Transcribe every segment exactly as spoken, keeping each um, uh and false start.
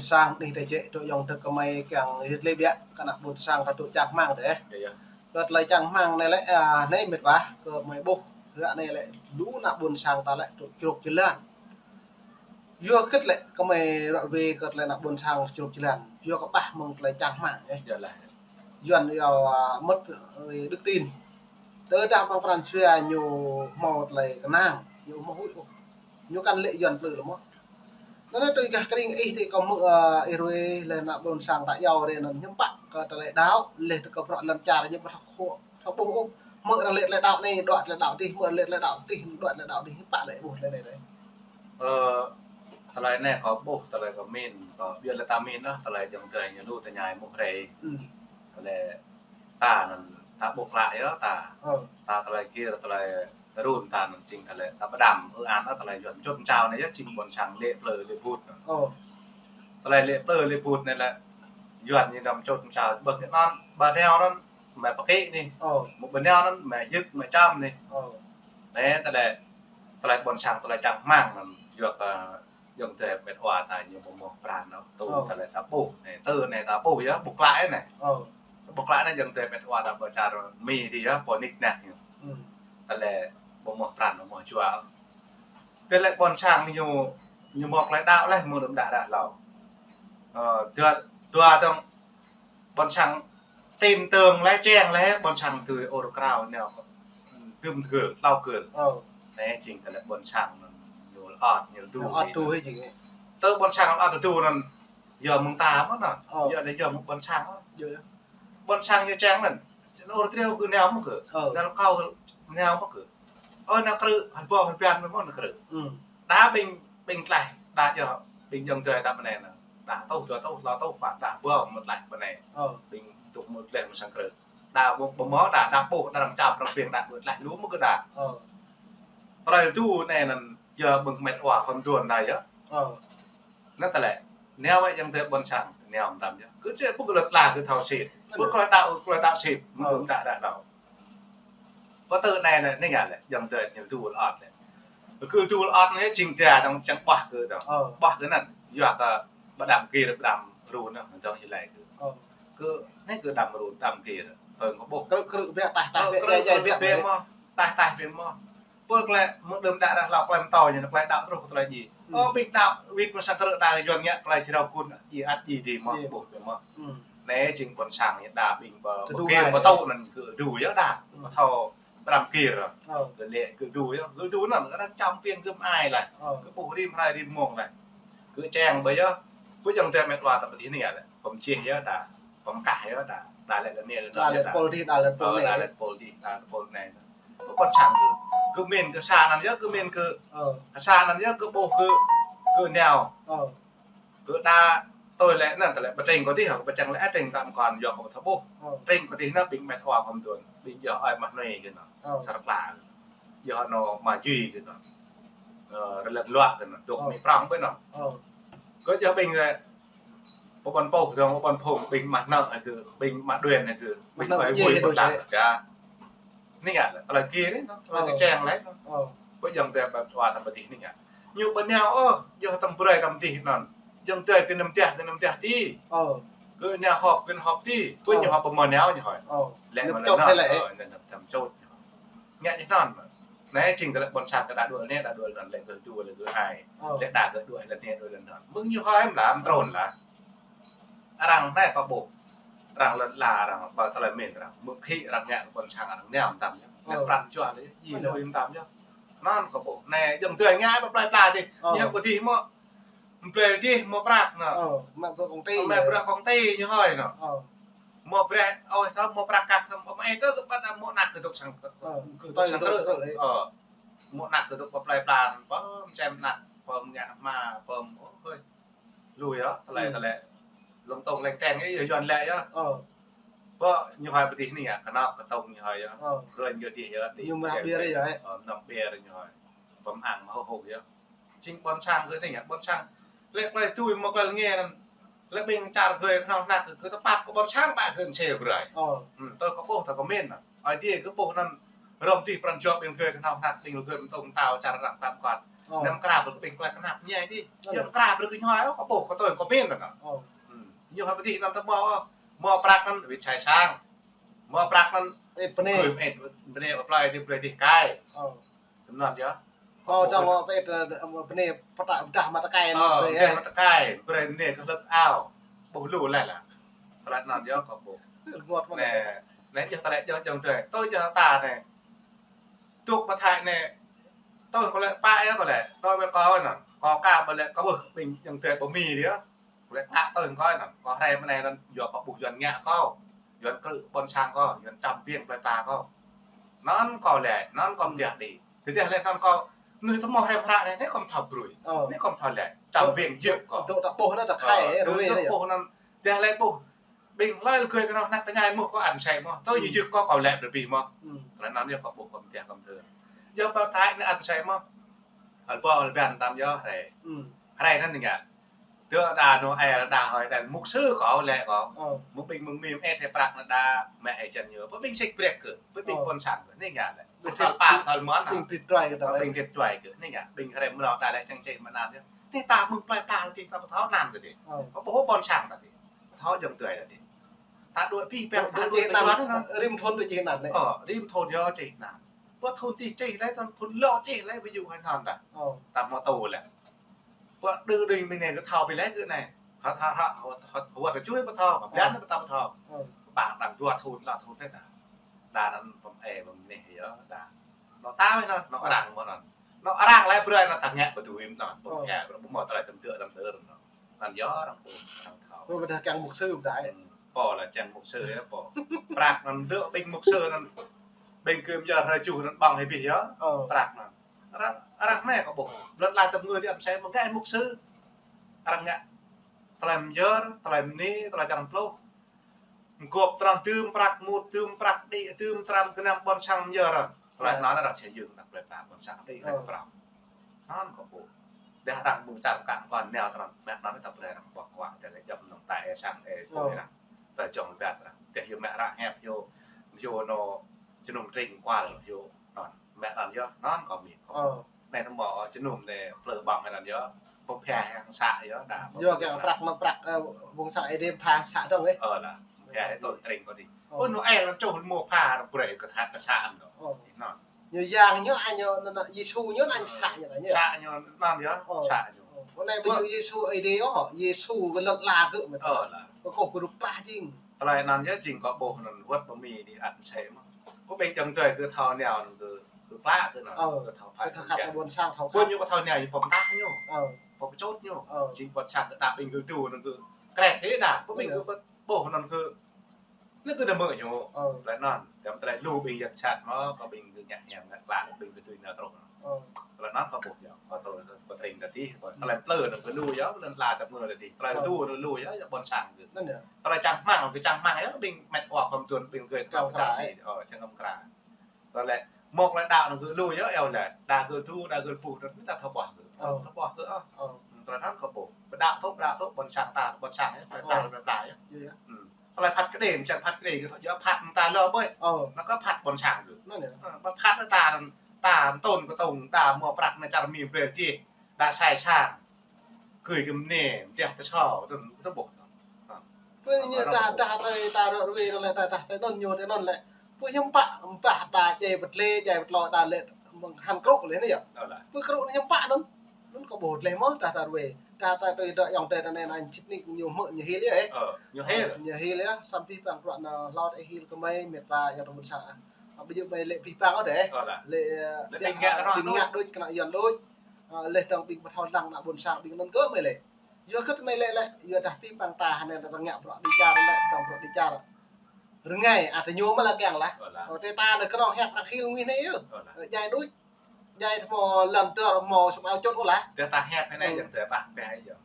sang anai tơ jĕ tơ yŏng tơ kơmơi kiăng hơdip lĕ biă, kơ ană ƀôn sang ta tŭ čang hmang dêh. Yă, yă. Kơ tơlơi čang hmang anai lĕ, a, anai mĕt wa, kơ kơmơi ƀuh, ră anai lĕ lu ană ƀôn sang ta lĕ tŭ čruk jơlan. Yua kơ lĕ kơmơi ră ruai kơ tơlơi ană ƀôn sang čruk jơlan. Yua kơ ƀah mơ̆ng tơlơi čang hmang, ơ. Yă lah. Yuan yua, a, mất, ơ, đức tin. Tơdah ƀăng pran jua ñu hmâo tơlơi kơnang, ñu hmâo huĭ ôh. Ñu kăn lĕ Yuan plư lơ̆m ôh. Anŭn tui gah kơring ih tơ kơ mơ̆, ơ, ih ruai lĕ ană ƀôn sang ta yua rai anŭn hiư̆m pă kơ tơlơi đaŏ, lĕ tơ kơ bruă lŏn čar ñu ƀu thâo khŏ, thâo ƀuh ôh. Mơ̆ arăng lĕ tơlơi đaŏ anai, đuaĭ tơlơi đaŏ adih, mơ̆ arăng lĕ tơlơi đaŏ adih, đuaĭ tơlơi đaŏ adih, hiư̆m pă lĕ ƀuh tơlơi anai rai. Ơ, tơlơi anai kâo ƀuh, tơlơi kâo min, kâo ƀiă lĕ ta min ôh, tơlơi yŏng tơ ñu lu tơña mơ̆ rai. Ư. Tơlơi ta anŭn, ta ƀuh klă yơh ta. Ơ. Ta tơlơi gir, tơlơi run ta anŭn jing tơlơi ta pơđăm, ư an, tơlơi Yuan čut čao anai yơh jing ƀôn sang lĕ plư lĕ bŭt anŭn. Ơ. Tơlơi lĕ plư lĕ bŭt anai lĕ Yuan ñu đăm čut čao ƀơ̆ng kơ anŭn, ƀa neo anŭn, mă pơkĭ anai. Ơ. Mơ̆ ƀa neo anŭn, mă yơk, mă čăm anai. Ơ. Anai tơlơi, tơlơi ƀôn sang, tơlơi čang hmang anŭn, yua kơ, ơ, yŏng tơ mĕt wa ta ñu ƀu hmâo pran ôh, tŭ tơlơi ta ƀuh, anai, tơ anai ta ƀuh yơh, ƀuh klă anai. Ơ. Ƀuh klă anai yŏng tơ mĕt wa ta ƀu čar mi dih yơh, pô nik nak ñu. Ư. Tơlơi ƀu hmâo pran, ƀu hmâo jua. Tơlơi ƀôn sang ñu, ñu hmâo tơlơi đaŏ lĕ, mơ̆ng đưm đă đah hlâo. Ơ, dua, dua tơ̆ng ƀôn sang tin tưởng lĕ, čang lĕ, ƀôn sang tui ôr krao neo, dŭm gơl, tlâo gơl. Ơ. Anai jing tơlơi ƀôn sang anŭn ñu lŏt, ñu tŭ. Lŏt tŭ hĭ jing. Tơ ƀôn sang lŏt tŭ anŭn, yua mơ̆ng ta mơ̆n anŭn. Ơ. Yua anai yua mơ̆ng ƀôn sang mơ̆n. Yua, yua. Ƀôn sang ñu čang anŭn. Ôr triu kơ neo mơ̆ kơ. Ơ. Neo kâo neo mơ̆ kơ. Ơ, neo krư̆, hơbâo hơbian mơ̆ neo krư̆. Ư. Đa ƀing, ƀing tlaih, đa yơh, ƀing yŏng tơ ta mơnai anŭn. Đa tŭ, dua tŭ, tlâo tŭ, pă, đa ƀơ̆ mơ̆ tlaih mơnai. Ơ. Ƀing tŭ mơ̆ tlaih mơ̆ sang krư̆. Đa ƀu, ƀu hmâo đa, đa ƀuh, đa arăng čăm, arăng ƀing đa ƀu tlaih lu mơ̆ kơ đa. Ơ. Tơlơi tŭ anai anŭn, yua ƀing mĕt wa khŏm duôn đa yơh. Ơ. Anŭn tơlơi, neo wơ̆t yŏng tơ ƀôn sang, neo mơtam yơh. Kơ či ƀu kơ lŏt la kơ thâo sĭt. Ƀu kơ lŏt đaŏ, kơ lŏt đaŏ sĭt, mơ̆ng đưm đă đah hlâo. Pơ tơ anai anai, anai ngă lĕ, yŏng tơ ñu tŭ lŏt lĕ. Kơ tŭ lŏt anai jing ta dong čang ƀah kơ dong. Ơ. Ƀah kơ anŭn, yua kơ pơđăm gir, pơđăm run anŭn, dong ñu lĕ kơ. Ơ. Kơ, anai kơ pơđăm run, pơđăm gir. Tơl kơ ƀuh. Krư̆, krư̆ biă, taih, taih, ơ, biă, krư̆, biă, krư̆ biă, biă mơ̆. Taih, taih biă mơ̆. Pơ klĕ, mơ̆ng đưm đă đah hlâo klĕ mơtâo ñu, klĕ đaŏ truh kơ tơlơi djai. Ư. Ơ, ƀing đaŏ wĭt mơ̆ sang krư̆ đa Yuan ngă klĕ jrao kun, djai ăt djai dih mơ̆, ơ, ƀuh biă mơ̆. Ư. Anai jing ƀôn sang ñu đa ƀing ƀơ, tơdu ƀơkir ai mơtâo anŭn kơ tơdu yơh đa. Ư. Mơtâo pơđăm gir. Ơ. Kơ lĕ kơ tơdu yơh, kơ tơdu anŭn kơ arăng čăm ƀing gơm ai lĕ. Ơ. Kơ ƀuh rĭm hrơi rĭm mông lĕ. Kơ čang ƀơi yơh. Kơ yŏng tơ mĕt wa ta pơ dih anai lĕ. Pơm čih yơh đa. Pơm kah yơh đa. Đa lĕ kơ anai lĕ. Đa lĕ pôl dih, đa lĕ pôl anai. Ơ, đa lĕ pôl dih, đa lĕ pôl anai. Kơ ƀôn sang kơ. Kơ min kơ sa anŭn yơh, kơ min kơ. Ơ. Sa anŭn yơh, kơ ƀuh kơ, kơ neo. Ơ. Kơ đa tui lĕ anŭn, tơlơi pơtring kơ dih, kơ pơčang lĕ, ơ, tring tăm kon yơh kơ thâo ƀuh. Ơ. Tring kơ dih anŭn ƀing mĕt wa khŏm duôn, ƀing yơh ơi mah nui kơ anŭn. Ơ. Sar pla. Yơh anŭn mah jui kơ anŭn. Ơ, rơlĕt luă kơ anŭn, dŏ mi prong ƀơi anŭn. Ơ. Kơ yơh ƀing lĕ, ƀôn pô dong, ƀôn phung, ƀing mah nơ̆ng, ơ, kơ, ƀing mah đuên, ơ, kơ, ƀing ơi vui ƀôn đa. Anai ngă lĕ, tơlơi gir anai, tơlơi kơ čang lĕ. Ơ. Ƀơi yŏng tơ ƀă wa tăm pơ dih anai ngă. Ñu ƀơi neo, ơ, yơh tăm brơi tăm dih anŭn. Yŏng tơ kơ năm teh, kơ năm teh ti. Ơ. Kơ neo họp, kơ họp ti. Ƀơi ñu họp ƀơi mơ̆ neo ñu hơi. Ơ. Lĕ mơ̆ čôt lĕ. Ơ, lĕ tăm čôt. Ngă ñu anŭn mơ̆. Anai jing tơlơi ƀôn sang kơ đa đuaĭ anai, đa đuaĭ anŭn, lĕ kơ tơdu lĕ kơ ai. Ơ. Lĕ đa kơ đuaĭ lĕ anai đuaĭ anŭn. Mơ̆ng ñu hơi mơ̆ lăm trôn lă. Arăng anai kơ ƀuh. Arăng lŏn la arăng, ƀă tơlơi min arăng. Mơ̆ng khĭ arăng ngă kơ ƀôn sang arăng neo mơtam yơh. Ngă pran jua lĕ, djai lui mơtam yơh. Anŭn kơ ƀuh. Anai, yŏng tơ ngă ƀă plơi pla dih. Ơ. Ñu ƀu dih mơ̆. Plơi dih mơ̆ prăk anŭn. Ơ, mă bruă công ty. Mă bruă công ty ñu hơi anŭn. Ơ. Mơ̆ bruă, ơ, tơ mơ̆ prăk kăk, tơ mơ̆ ai tơ kơ ƀă mơ̆ anăk kơ dŏ sang, kơ dŏ sang krư̆. Ơ. Mơ̆ anăk kơ dŏ ƀă plơi pla, pơm čem anăk, pơm ngă hma, pơm, ơ, hơi. Lui yơh, tơlơi, tơlơi. Lŏng tŏng leng teng, ơ, Yuan lĕ yơh. Ơ. Ƀă ñu hơi pơ dih anai ngă, kơnơ̆ng kơ tŏng ñu hơi yơh. Ơ. Rơnh kơ dih yơh, dih. Ñu mơnam ƀiă yơh, ơ. Ơ, mơnam ƀiă ñu hơi. Pơm ang mơ̆ hơ̆k yơh. Jing ƀôn sang kơ anai ngă, ƀôn sang. Lĕ klơi tui mơ̆ klơi ngă anŭn. Lĕ ƀing čar gơi kơnơ̆ng anăk kơ, kơ tơpă kơ ƀôn sang ƀă kơ anŭn sĕ brơi. Ơ. Ơ, tơ kơ ƀuh, tơ kơ min anŭn. Ơi dih kơ ƀuh anŭn. Rŏm dih pran jua ƀing gơi kơnơ̆ng anăk, ƀing gơi mơtông tao čar arăng tăm kon. Ơ. Năm kra brơi kơ ƀing klai kơnăp ñai dih. Ơ. Ñu kra brơi kơ ñu hai, ơ, kơ ƀuh, kơ tui, kơ min anŭn. Ơ. Hmm. Ñu hai pơdih anŭn tơ mơ̆, ơ, mơ̆ prăk anŭn wĭt sai sang. Mơ̆ prăk anŭn ĕt bơnai. Ĕt bơnai, pơplai dih, pơplai dih kai. Ơ. Tơm anŭn yơh. Ơ, dong wơ̆t pơtă bơnai pơtă pơdah mă tơkai. Ơ, brơi, pơdah mă tơkai, brơi bơnai kơ hlơ̆k ao. Ƀuh lu laih lah. Tơlơi anŭn yơh kơ ƀuh. Rơngot mơ̆n. Nĕ, nĕ yơh tơlơi yơh jơ̆ng tơlơi. Tui yơh ta nĕ. Tŭk pơthai nĕ. Tui kơ lĕ pă yơh kơ lĕ. Tui ƀơi kâo anŭn. Kâo ka ƀơi lĕ kâo ƀuh ƀing jơ̆ng tơlơi ƀu mi yơh. Kơ lĕ pă tui kâo anŭn. Kâo hrơi mơnai anŭn yua kâo ƀuh Yuan ngă kâo. Yuan krư̆ ƀôn sang kâo. Yuan čăm biêng plơi pla kâo. Anŭn kâo lĕ, anŭn kâo mơdiah đĭ. Tơdah lĕ anŭn kâo, mơnuih tơmơ̆ hrĕp hră anai, anai kâo thâo brơi. Ơ. Anai kâo thâo lĕ, čăm biêng jơ̆ kâo. Dŏ ta ƀuh anai ta khai, ơ, rơwê dŏ anai. Ƀuh anŭn, tơdah lĕ ƀuh. Ƀing hlơi lĕ gơi kơ anŭn, năk tơñai mơ̆ kâo ăn sĕ mơ̆. Tui ñu djơ̆ kâo, kâo lĕ brơi bih mơ̆. Tơlơi anŭn yơh kâo ƀuh kâo mơdiah kâo mơdơ̆. Yua pơthai anai ăn sĕ mơ̆. Hơl ƀô̆ hơl ƀiăn tăm yơh hrĕ. Hrĕ anŭn ngă. Tơ đa nô e đa hơi đa mục sư kâo lĕ kâo. Ơ. Mơ̆ng ƀing mơ̆ng mim ĕt hĕ prăk anŭn đa mĕ hĕ jăn ñu. Pơ ƀing sĕk brek kơ, pơ ƀing ƀôn sang kơ, anai ngă lĕ. Ƀing thâo pă, thâo mơ̆n. Ƀing tĭt tuai kơ, ƀing tĭt tuai kơ, anai ngă. Ƀing hrĕ mơnơ̆ đa lĕ čang čeh mơnăn yơh. Anai ta mơ̆ng plơi pla tĭ ta pơthâo anăn tĭ. Ơ. Pơƀuh ƀôn sang ta tĭ. Pơthâo jơ̆ng tơlơi ta tĭ. Ta đuaĭ pih păng ta đuaĭ čeh anăn. Rĭm thŭn tơ čeh anăn anai. Ơ, rĭm thŭn yơh čeh anăn. Pơ thŭn tih čeh lĕ, thŭn, thŭn lŏ čeh lĕ, ƀu djơ̆ hai anăn đa. Ơ. Ta mơ̆ tŭ lĕ. Pơ đơ đinh ƀing anai kơ thâo ƀing lĕ kơ anai. Hă, hă, hă, hă, hă, wơ̆t kơ čuih pơthâo, kơ ƀiăn pơthâo pơthâo. Ơ. Ƀang đang dua thŭn, la thŭn tĕ ta. Đa anŭn pơm e, pơm neh yơh, đa. Anŏ ta wĕ anŭn, anŏ arăng mơ̆ anŭn. Anŏ arăng lĕ brơi anŭn ta ngă ƀu dưi anŭn, pơm e, ƀu mơ̆ tơlơi tơm tơm tơm tơm anŭn. Anŭn yơh arăng pơm, arăng thâo. Ơ, ƀôdah kiăng mục sư ƀu đa. Ơ, pô lah kiăng mục sư yơh, pô. Prăk anŭn dŏ ƀing mục sư anŭn. Ƀing kưm yơh rơjuh anŭn ƀơ̆ng hĭ bih yơh. Ơ. Prăk anŭn. Arăng, arăng anai kâo ƀuh. Blŏt la tơm ngui tih ăn sĕ mơ̆ ngă mục sư. Arăng ngă. Tơlơi mơyơr, tơlơi mơni, tơlơi čang pluh. Mơgop tram tơm prăk mŭt, tơm prăk đĭ, tơm tram gơnam ƀôn sang mơyơr. Tơlơi anŭn arăng sĕ yơ̆ng năk plơi pla ƀôn sang đĭ rĕk prăk. Anŭn kâo ƀuh. Đah arăng mơ̆ng čar kang kơ neo tram, mĕ anŭn ta brơi arăng ƀơ̆ng kuă, tơlơi djŏp nong tai e sang e kơ arăng. Ta jŏng ƀiă arăng. Tơdah yơh mĕ arăng hĕp yơh, yơh anŏ jơnum tring kual yơh. Anŭn, mĕ anŭn yơh, anŭn kâo mĭn. Ơ. Anai tơmơ̆, ơ, jơnum anai plơi ƀơ̆ng anŭn yơh. Pơphia hăng să yơh, đa. Yua kiăng prăk anŭn prăk, ơ, ƀôn sang Ơi Adai pha hăng să dơ̆ng lĕ. Ơ lah, pơphia hĭ tui tring kâo tih. Ơ. Ơ, anŭn e lăm čuh mơ̆ pha, anŭn brơi kơ tha kơ să anŭn. Ơ. Anŭn. Ñu Yang ñu anŭn, anŭn, anŭn, Yêsu ñu anŭn să ñu anŭn. Să ñu anŭn yơh, să ñu. Ơ. Anai ƀu djơ̆ Yêsu Ơi Adai ôh, Yêsu kơ lŏn la kơ mơ̆. Ơ lah. Kơ kâo kơ rŭk klah jing. Tơlơi anŭn yơh jing kâo ƀuh anŭn wơ̆t pơmĭn đĭ ăn sĕ mơ̆. Kơ ƀing jơ̆ng tơlơi kơ thâo neo anŭn kơ, kơ klă kơ anŭn, ơ, kơ thâo phai kơ khăp kơ ƀôn sang thâo khăp. Kơ ñu kơ thâo neo ñu pơm tah ñu. Ơ. Pơm pơčut ñu. Ơ. Jing ƀôn sang kơ đa ƀing kơ tu anŭn kơ krĕt hĭ đa. Kơ ƀing kơ ƀuh anŭn kơ, anŭn kơ đa mơ̆ ñu. Ơ. Tơlơi anŭn, tơm tơlơi lu ƀing yăt sat mơ̆, kơ ƀing kơ ngă hiam ngă klă, ƀing kơ tui nao truh. Ơ. Tơlơi anŭn kâo ƀuh yơh, kâo tơlơi kơ tring ta tih, kơ tơlơi plư anŭn kơ lu yơh, anŭn la tơm ngui ta tih. Tơlơi lu anŭn lu yơh, yơh ƀôn sang kơ. Anŭn yơh. Tơlơi čang hmăng, kơ čang hmăng yơh, ƀing mĕt wa khŏm tuan, ƀing gơi kơ čang hmăng. Ơ, čang hmăng kra. Tơlơi mơ̆ tơlơi đaŏ anŭn kơ lu yơh, eo lĕ, đa gơl du, đa gơl ƀuh, anŭn ƀing ta thâo ƀuh kơ. Ơ. Thâo ƀuh kơ, ơ. Ơ. Tơlơi anŭn kâo ƀuh. Pơđaŏ thŭp, đaŏ thŭp, ƀôn sang ta, ƀôn sang yơh, tơlơi đaŏ, tơlơi đaŏ yơh. Ơ. Ơ. Tơlơi phat kơđi, čang phat kơđi kơ thâo yơh phat ta lơ ƀơi. Ơ. Anŭn kơ phat ƀôn sang kơ. Anŭn yơh. Ơ, ƀă phat ta anŭn, ta mơ̆ tơ̆n kơ tơ̆ng, đa mơ̆ prăk anŭn čar mi brơi tih, đa sai sang. Kơi kơ mơnê, mơdiah tơsâo, tơ̆n, tơ̆n ƀuh. Anŭn. Pơ ñu ta, ta, ta, ta rŏ rơwê anŭn lĕ, ta, ta, ta anŭn ñu, ta anŭn lĕ. Pơ hiư̆m pă, ƀă ta djai pơtlê, djai pơtlô, ta lĕ, mơ̆ng hăn krŭ lĕ anai yơh. Ơ lah. Pơ krŭ anŭn hiư̆m pă anŭn. Anŭn kâo ƀuh lĕ mơ̆, ta, ta rơwê. Ta, ta tui dŏ ayŏng adơi ta anai, anai čit nik ñu hmư̆ ñu hil yơh, ơ. Ơ, ñu hil. Ơ, ñu hil yơh, samơ̆ pih păng bruă anŭn hlâo ta hil kơ mơi, mĕt wa, ayŏng adơi ƀôn sang. Ƀu djơ̆ mơi lĕ pih păng ôh dêh. Ơ lah. Lĕ, ơ, lĕ ƀing ngă, ƀing ngă đôč, kơnă Yuan đôč. Ơ, lĕ tơ̆ng ƀing pơthâo lăng ană ƀôn sang ƀing anŭn kơ mơi lĕ. Yua kơ mơi lĕ lĕ, yua dah pih păng ta hơnai ta ngă bruă dêh čar lĕ, tơ̆ng bruă dêh čar. Rơngai, ăt ñu mơ̆ lă kiăng lah. Ơ lah. Ơ, tơ ta anai kơnơ̆ng hiăp arăng hil ngui anai yơh. Ơ lah. Ơ, djai đôč. Djai tơmơ̆ lăn tơr mơ̆ sum ao čut ôh lah. Tơ ta hiăp hơnai jơ̆ng tơ ƀah pĕ yơh.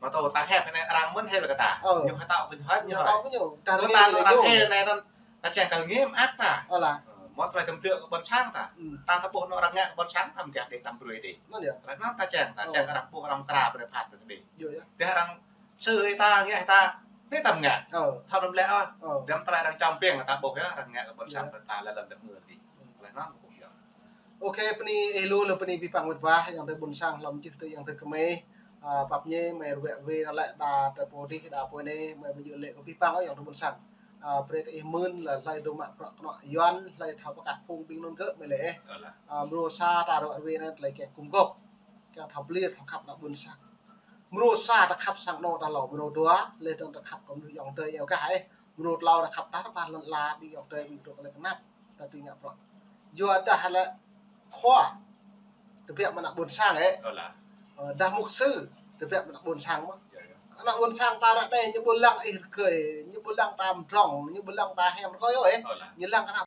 Mơ̆ tơ ta hiăp hơnai arăng mơ̆n hil kơ ta. Ơ. Ñu hơtŏ kơ ñu hiăp ñu hơtŏ. Ñu hơtŏ kơ ñu. Mơ̆ ta anŭn arăng hil anai anŭn. Ta čang kơ ngim ăt ta. Ơ lah. Ơ, mơ̆ tơlơi tơm tơ̆ kơ ƀôn sang ta. Ta thâo ƀuh anŭn arăng ngă kơ ƀôn sang ta mơ̆ tiah đĭ tăm brơi đĭ. Anŭn yơh. Tơlơi anŭn ta čang ta, čang arăng ƀuh arăng kra brơi phat brơi đĭ. Yơh yơh. Tơ arăng sư ta ngă ta. Anai tăm ngă. Ơ. Thâo anŭn lĕ ôh. Ơ. Dăm tơlơi arăng čăm biêng ta ƀuh yơh, arăng ngă kơ ƀôn sang ta lĕ lăm dăp ngơ đĭ. Tơlơi anŭn ƀuh yơh. Ok, bơni ih lu lĕ bơni abih bang met wa, ayŏng adơi ƀuôn sang, hlăm jih tơ ayŏng adơi kơmơi. A, pap ñe, mơi rơwĕ rơwe ră lĕ đa tơ pô dih, đa pô anai, mơi ƀu djơ̆ lĕ kơ abih bang, ayŏng adơi ƀuôn sang. A, brơi kơ ih mơ̆n lĕ hlơi dŏ mă bruă kơnuk Yuăn, hlơi thâo pơkă phung ƀing anŭn gơ̆ mơi lĕ. Ơ lah. A, mrô sa ta rơwĕ rơwe anai tơlơi kiăng gum gôp. Kiăng thâo pơlir, thâo khăp ană ƀuôn sang. Mrô sa ta khăp sang anŏ ta hlâo, mrô dua, lĕ dơ̆ng ta khăp kơ mơnuih ayŏng adơi ayŏng gah ih. Mrô tlâo ta khăp tar ƀar lŏn ala, ƀing ayŏng adơi, ƀing dŏ kơ lĕ kơnăp. Ta ƀing ngă bruă. Yua dah lĕ khua, tơbiă mơ̆ng ană ƀuôn sang ih. Ơ lah. Ơ, dah mục sư, tơbiă mơ̆ng ană ƀuôn sang mơ̆n. Yă, yă. Ană ƀuôn sang ta ră anai, ñu ƀu lăng ih rơgơi, ñu ƀu lăng ta mdrŏng, ñu ƀu lăng ta hiam rơgơi ôh ih. Ơ lah. Ñu lăng kơ ană